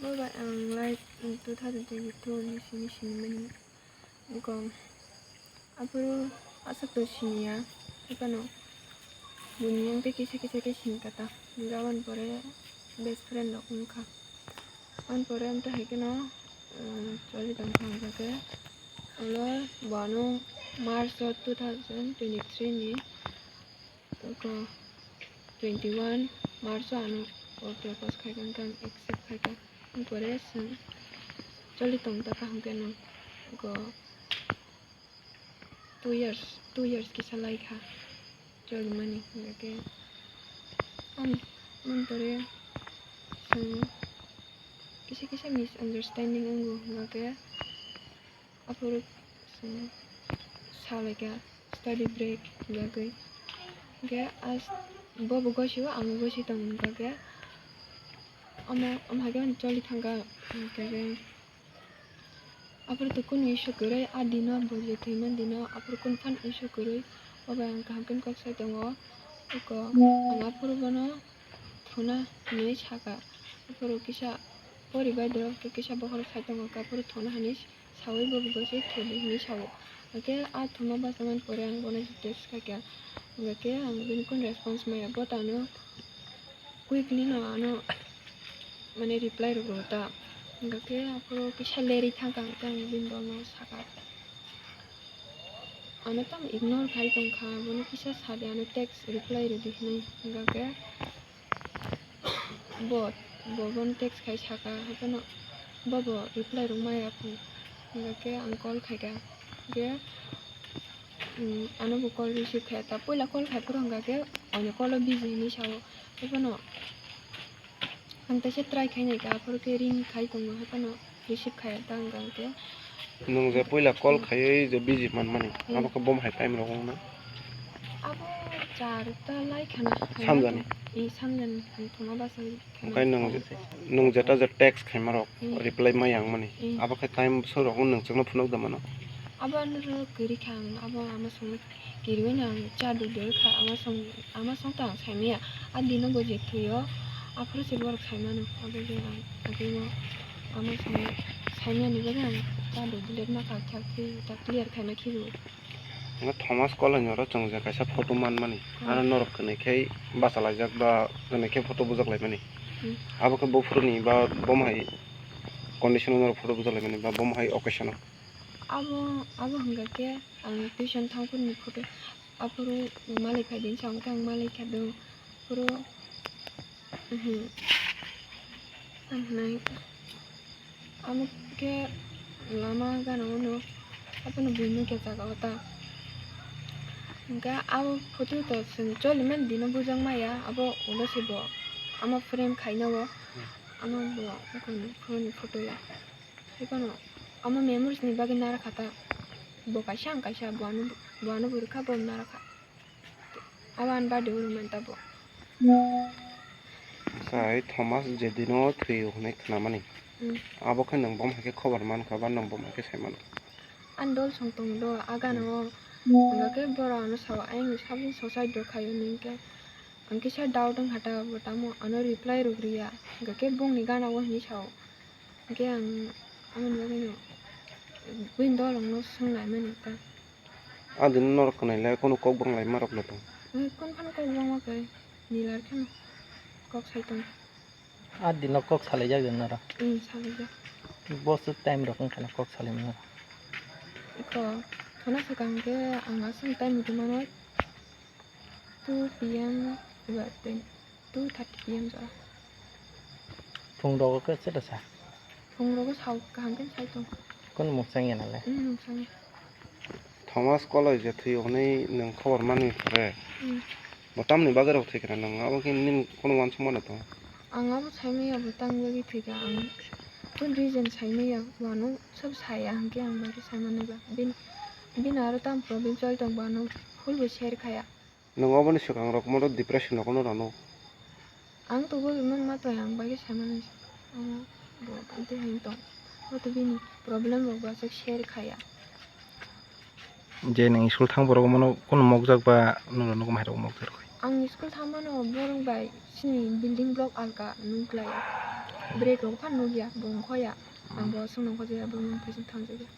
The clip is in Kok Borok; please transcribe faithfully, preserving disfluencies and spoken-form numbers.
Bo bai ang life two thousand twenty-two ni simi sinimani. Eko aphuru aswk to siniya, haphano buini yang tei kisa kisa khe sini kha ta. Aboni pore best friend rok wngkha. Aboni pore amtwi hai kheno, um, choli tongkha hwnkha khe ulo bo ano March o two thousand twenty-three ni eko twenty-one March o ano o propose khai kha, hwnkhe ang accept khai kha. Aboni pore chwng choli tong ta kha hwnkhe no eko two years, two years kisa lai kha cholimani, hwnkhe ang, aboni pore chwng kisa kisa misunderstanding wngo, hwnkhe aphuru chwng salaikha study break bagwi. Hwnkhe as-, bobo gosio, angbo gosi tongo, hwnkhe omo, omo hai khe ani choli thangkha, hwnkhe aphuru to kunu issue kwrwi, a dino bo je thwima dino aphuru kunu phano issue kwrwi, obo ang kaham khe kok sai tongo. Eko ang aphuru bono thuna hinwi sakha. Aphuru kisa poribai dorok kisa bokhorok sai tongo, aphuru thuna hinwi saui bo bo se thudi hinwi sao. Hwnkhe a thuma bachai man pore ang bono text khaikha. Hwnkhe ang bini kunu response maya, bo tano quickly no ano mane reply rwrw ta. Hwnkhe aphuru kisa lerwi thangkha, hwnkhe ang bini bono sakha. Ano tamo ignore khai tongkha, bono kisa sadi, ano text reply rwdi hinwi. Hwnkhe bo, bo bono text khai sakha, haphano bo bo reply rwmaya phone. Hwnkhe ang call khaikha, hwnkhe, um, ano bo call receive khaya ta. Puila call khai phuru hwnkhe ani call o busy hinwi sao, haphano ang teisa try khai naikha, aphuru khe ring khai tongo, haphano receive khaya ta hwnkha hwnkhe. Nwng je puila call khaiwi je busy manmani, hmm, abo khe bom hai time rok wngna? Abo char ta lai khana. Samjani? I samjani, ang thuma bachai khana. Okai nwng je, nwng jeta je text khaima rok, hmm, reply ma yang mani, hmm, abo khe time bwswk rok nwng chwngno phunuk da mano? Abo ano rw kwrwi kha ang, abo ama songno kiriwi no ang cha dudel kha, ama song, ama song to ang saimaya. A dino bo je thwio, aphuru se borok saimano, abo je ang agwi no ama songno saimani bagwi ang cha dudel ma kha, kha khe ta clear khaima khibi. Nga Thomas Koloi ni oro chwng je kaisa photo manmani, hmm, ano norok kwnwi khe bachalaijak ba kwnwi khe photo bujak laimani. Hmm. Abo khe buphuruni ba bom hai condition o norok photo bujak laimani ba bom hai occasion o? Abo, abo hwnkha khe ang tuition thangphuru ni photo, aphuru malai phai di hinwi sa hwnkhe ang malai kha do, aphuru, mhm, ang hinai amo khe lama gana o no, abono buino khe jaga o ta. Hwnkhe abo photo to chwng choli mani dino bujak maya, abo ulo se bo ama frame khaina o, ama bo phone ni photo ya. Hai phano omo memories ni bagwi nara kha ta. Bo kaisa ang kaisa, bo ano, bo ano bo rwkha, bo nara kha. Abo ani birthday o rwmani ta bo. Sai Thomas je dino thwio hwnwi khnamani. Hmm. Abo khe nwng bom hai khe khobor man kha ba nwng bom hai khe sai man kha? Ani dol song tong do, a gana o. Hmm. Hwnkha khe borok ano sao, ayang ni sabjin society rok khaio hwnwi khe. Ang kisa doubt wng kha ta, bo tamo ano reply rw rw ya. Hwnkha khe bongni gana o hwnwi sao. Hwnkhe ang aboni bagwino buini dolongno swngnai mani ta. A dino norok kwnwi le kunu kok bang lai ma rok le tong? Ang kunu phano kok bang ma khe, nilar kheno kok sai tong. A dino kok salaijak de norok? Hmm, salaijak. Boso time rok wngkha na kok salai mano? Iko, thuna swkang khe ang aswk time rwmano. Two P M ba tei two thirty P M jora. Phung rogo khe chwla sa? Phung rogo sao kaham khe sai tong. Kunu mukchang ya nale? Hmm, mukchang ya. Thomas Koloi je thwi hwnwi nwng khobor manwi pore. Hmm. Bo tamni bagwi rok thwi kha nwng abo khe nini kunu uansuk mano tong? Ang abo sai maya bo tamni bagwi thwi kha ang. Kunu reason sai maya bo ano sob saya hwnkhe ang bagwi sai manwi ba. Bini, bini aro tam problem choli tong bo ano full bo share khaya. Nwng oboni swkang rok moto depression rok no rano? Ang to bo bimang ma to yang bagwi sai mano. Ang bo tei hai tong. Bo to bini problem rok bo aswk share khaya. Je nwng school thang borok mono kunu mokjak ba nuro nugo mai rok mokjak rok? Ang school thangmano borok bai chini building block alka nukhlai. Break rok phan nukya, bo wngkhoya. Ang bo songno khojaya, bo mung phaising thangjaya.